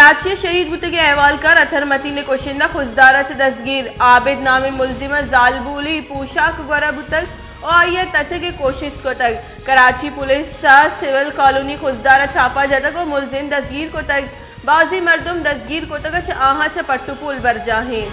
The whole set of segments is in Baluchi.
کراچی ءَ شہید بوتگیں احوالکار اطہر متین ءِ کشندہ خضدار ءَ چہ دزگیر، عابد نامیں ملزم ءَ زالبولی پوشاک گورا بوتگ ءُ آئی ءَ تچگ ءِ کوشست کتگ۔ کراچی پولیس ءَ سول کالونی خضدار ءَ چھاپہ جتگ ءُ ملزم دزگیر کتگ۔ بازیں مردم دزگیر کتگ ءُ چہ آہاں چہ پٹ ءُ پول برجاہ ایں۔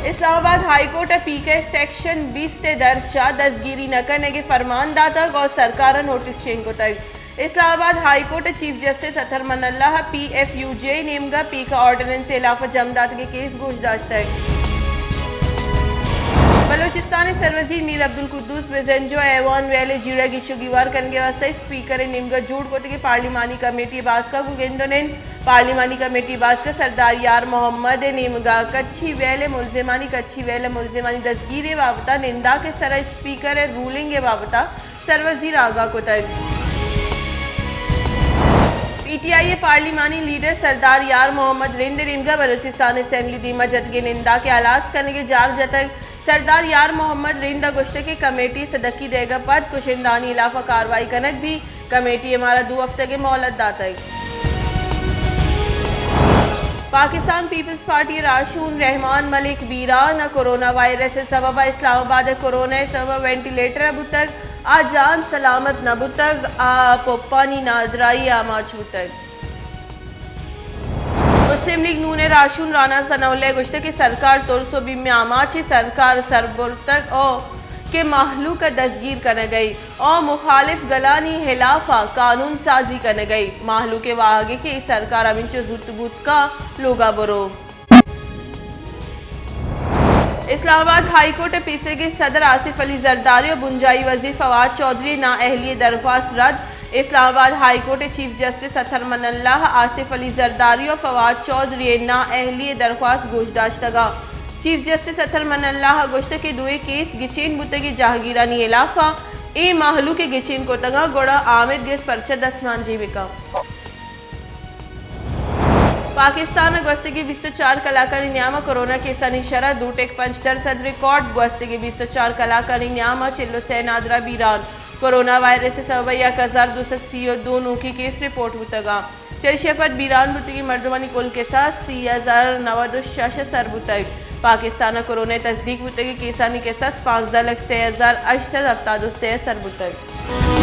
اسلام آباد ہائی کورٹ ءَ پی کے سیکشن بیست ءِ درچ ءَ دزگیری نہ کنگ ءِ فرمان داتگ ءُ سرکار ءَ نوٹس شنگ کتگ۔ اسلام آباد ہائی کورٹ ءِ چیف جسٹس اطہر من اللہ ءَ پی ایف یو جے ءِ نیمگ ءَ پیک ءَ آرڈیننس ءِ ہلاف ءَ جم داتگیں کیس گوش داشتگ۔ بلوچستان ءِ سروزیر میر عبدالقدوس بزنجو ءَ ایوان ویل ءِ جیڑہ گیش ءُ گیوار کنگ ءِ واستہ اسپیکر ءِ نیمگ ءَ جوڑ کتگیں پارلیمانی کمیٹی ءِ باسکاں گوں گند ءُ نند۔ پارلیمانی کمیٹی ءِ باسک ءَ سردار یار محمد ءِ نیمگ ءَ کچھی ویل ءِ ملزمانی، کچھی ویل ءِ ملزمانی دزگیر ءِ بابت ءَ ننداک ءِ سر ءَ اسپیکر ءِ رولنگ ءِ بابت ءَ سروزیر آگاہ کتگ۔ پی ٹی آئی ءِ پارلیمانی لیڈر سردار یار محمد رند ءِ نیمگ ءَ بلوچستان اسمبلی ءِ دیما جتگیں ننداک ءِ ہلاس کنگ ءِ جار جتگ۔ سردار یار محمد رند ءَ گوشتگ کہ کمیٹی ءِ سدکی دئیگ ءَ پد کشندہانی ہلاف ءَ کاروائی کنگ بیت۔ کمیٹی ءَ مارا دو ہفتگ ءِ مہلت داتگ۔ پاکستان پیپلز پارٹی ءِ راہشون رحمان ملک بیران ءَ کورونا وائرس ءِ سبب ءَ، اسلام آباد ءَ کورونا ءِ سبب ءَ وینٹیلیٹر ءَ بوتگ، آ جان سلامت نہ بوتگ، آ پوپانی نادراہی ءِ آماچ بوتگ۔ مسلم لیگ نون ءِ راہشون رانا ثناء اللہ ءَ گوشتگ کہ سرکار ترس ءُ بیم ءِ آماچ ءَ، سرکار سر برتگ ءُ کہ مہلوک ءَ دزگیر کنگ ءَ ءُ مخالف گلانی ہلاف ءَ قانون سازی کنگ ءَ۔ مہلوک ءِ واہگ ءَ کہ اے سرکار ہمینچو زوت بوت کاں لوگ ءَ برو۔ اسلام آباد ہائی کورٹ ءِ پیسریگیں صدر آصف علی زرداری ءُ بنجاہی وزیر فواد چوہدری ءِ نااہلی ءِ درخواست رد۔ اسلام آباد ہائی کورٹ ءِ چیف جسٹس اطہر من اللہ ءَ آصف علی زرداری ءُ فواد چوہدری ءِ نااہلی ءِ درخواست گوش داشتگ ءُ چیف جسٹس اطہر من اللہ ءَ گوشتگ کہ دوئیں کیس گچین بوتگیں جاہگیرانی ہلاف ءَ، اے مہلوک ءَ گچین کتگ ءُ گڑا آمید گس پرچہ دستمانجنی بہ کن۔ پاکستان ءَ گوستگیں بیست ءُ چار کلاکانی نیام ءَ کورونا کیسانی شرح دو ٹک پنچ درسد ریکارڈ۔ گوستگیں بیست ءُ چار کلاکانی نیام ءَ چل ءُ سئے نادراہ بیران۔ کورونا وائرس ءِ سبب ءَ یک ہزار دو سد سی ءُ دو نوکیں کیس رپورٹ بوتگ اَنت۔ چہ ایشی ءَ پد بیران بوتگیں مردمانی کل کساس سی ہزار نود ءُ شش ءَ سر بوتگ۔ پاکستان ءَ کورونا ءِ تصدیق بوتگیں کیسانی کساس پانزدہ لکھ سئے ہزار ہشت سد ہپتاد ءُ سئے ءَ سر بوتگ۔